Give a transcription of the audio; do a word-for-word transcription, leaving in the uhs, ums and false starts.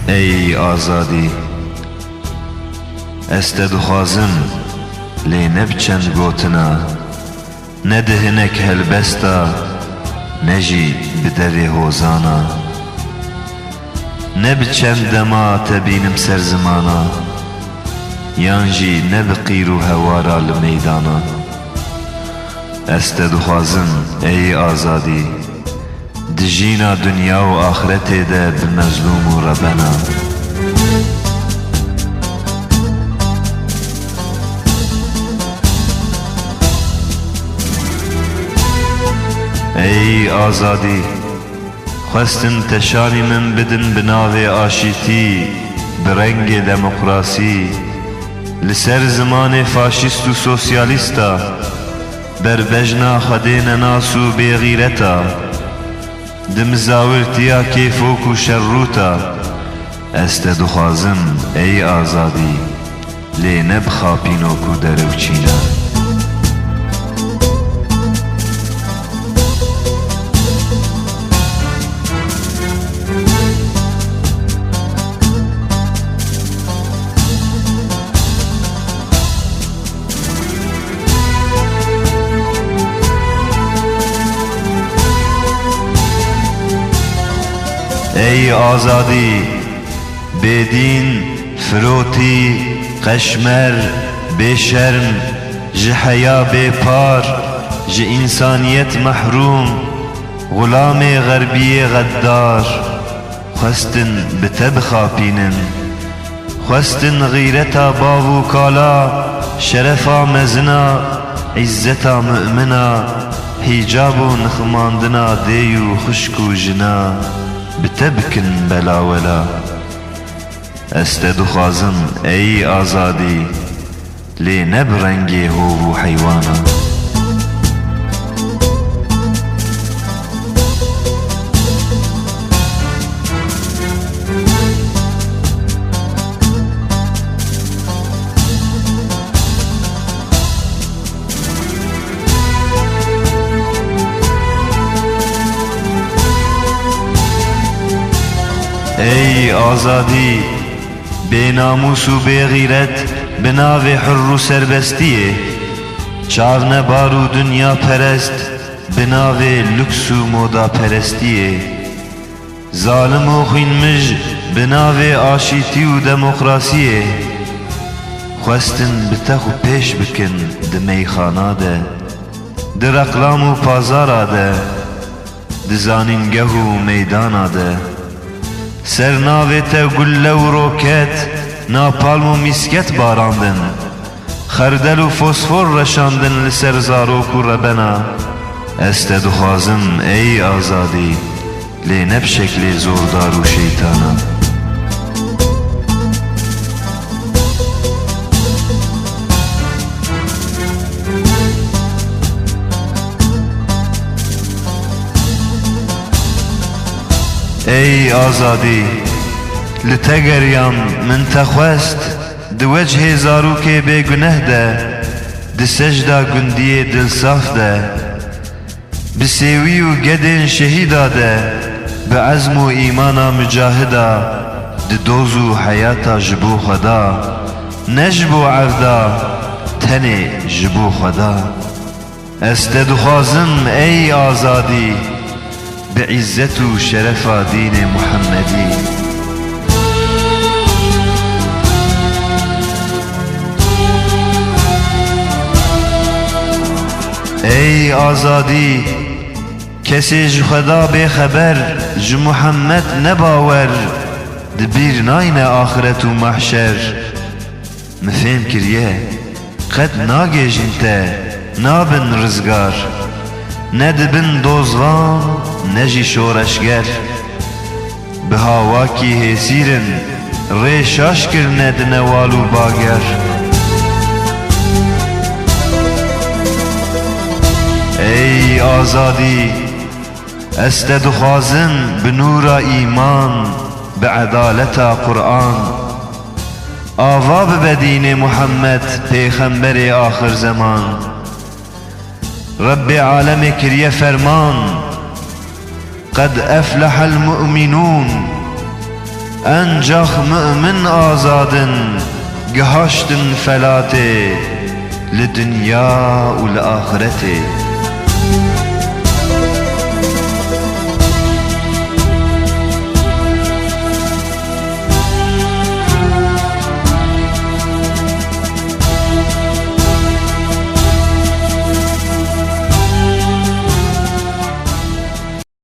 Ey azadî! Ez te dixwazim, lê ne bi çend gotina, ne di hinek helbesta, ne jî bi devê hozana. Ne bi çend dema te bînim ser zimana, yan jî ne bi qîr û hewara li meydana. Ez te dixwazim, ey azadî! Di jîna dinya û axretê de bi mezlûm û rebena. Ey azadî! Xwestin te şanî min bidin bi navê aşîtî, bi rengê demokrasî, li ser zimanê faşîst û sosyalîsta, berbejna xwedê nenas û bêxîreta. Di mizawirtiya kêfok û şerrûta, ez te dixwazim, ey azadî, lê ne bi xapînok û derewçîna. Ey azadî, bêdîn, firotî, qeşmer, bêşerm, ji heya bêpar, ji însaniyet mehrûm, xulamê xerbiyê xeddar, xwestin bi te bixapînin. Xwestin xîreta bav û kala, şerefa mezina, îzzeta mu'mina, hîcab û niximandina dêy û xişk û jina bi te bikin belawela. Ez te dixwazim, ey azadî, lê ne bi rengê hov û heywana. Ey azadî! Bênamûs û bêxîret bi navê hurr û serbestiyê, çavnebar û dinyaperest bi navê luks û modaperestiyê, zalim û xwînmij bi navê aşîtî û demokrasiyê, xwestin bi te xwe pêş bikin di meyxana de, di reqlam û pazara de, di zanîngeh û meydana de. Ser navê te gulle û roket, napalm û mîsket barandin, xerdel û fosfor reşandin li ser zarok û rebena. Ez te dixwazim, ey azadî, lê ne bi şeklê zordar û şeytana. Ey azadî! Li te geriyam, min te xwest, di wechê zarokê bêguneh de, di secda gundiyê dilsaf de. Bi sêwî û gedên şehîda de, bi ezm û îmana micahida, di doz û heyata ji bo Xweda, ne ji bo evda, tenê ji bo Xweda. Ez te dixwazim, ey azadî, bi îzzet û şerefa dînê Muhemmedî. Ey azadî! Kesê ji Xweda bêxeber, ji Muhammed nebawer, di bîr nayne axiret û mahşer. Min fêm kiriye, qet nagêjin te, nabin rizgar. Ne dibin dozvan, ne jî şoreşger. Bi hawakî hêsîr in, rê şaş kirine di newal û bager. Ey azadî! Ez te dixwazim bi nûra îman, bi edaleta Quran. Ava bibe dînê Muhammed, pêxemberê axir zeman. Rebbê alemê kiriye ferman, "Qed eflehel mu'minûn." Encax mu'min azad in, gihaştin felatê li dinya û li axretê.